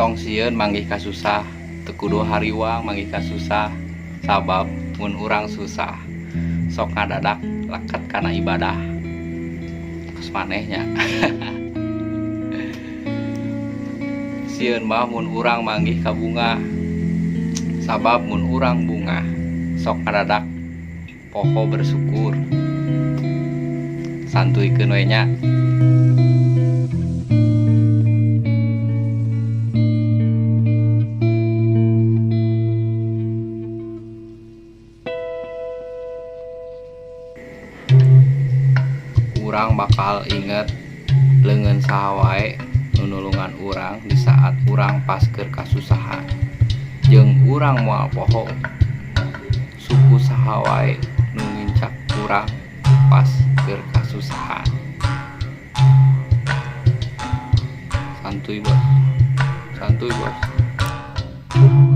Tong sieun manggih kasusah, teu kudu hariwang manggih kasusah, sabab mun urang susah sok ngadadak leket kana ibadah. Terus maneh nya. Sieun mah mun urang manggih kabungah, sabab mun urang bungah sok ngadadak poho bersyukur. Santuikeun we nya. Urang bakal inget leungeun saha wae nu nulungan urang di saat urang pas keur kasusahan. Jeung urang moal poho suku saha wae nu ngincak urang pas keur kasusahan. Santuy bos, santuy bos.